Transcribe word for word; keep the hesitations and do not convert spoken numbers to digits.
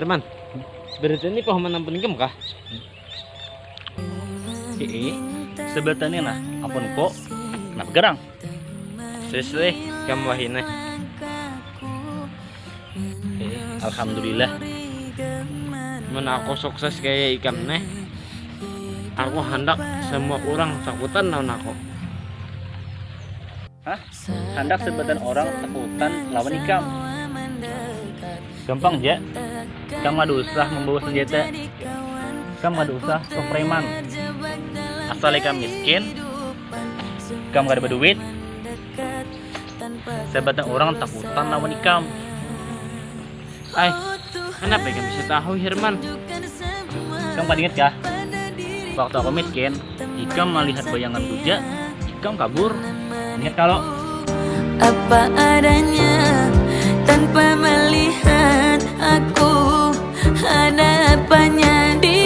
Sebenarnya ini pahuman ampun ikam kah? Ii, sebenarnya nah, ampun kok, kenapa gerang? Sisih, ikam wahini. Alhamdulillah. Mun aku sukses kayak ikam nih, aku hendak semua orang takutan lawan aku. Hah? Hendak sebutan orang takutan lawan ikam. Gampang ja. Ikam kada usah membawa senjata. Ikam kada usah sok preman. Asal ikam miskin, ikam kada berduit, sebutan orang takutan lawan ikam. Ay, kenapa ikam bisa tahu, Herman? Ikam kada ingat kah? Waktu aku miskin, ikam melihat bayangan buja, ikam kabur. Ingat kalau? Apa adanya, tanpa melihat aku hadapannya di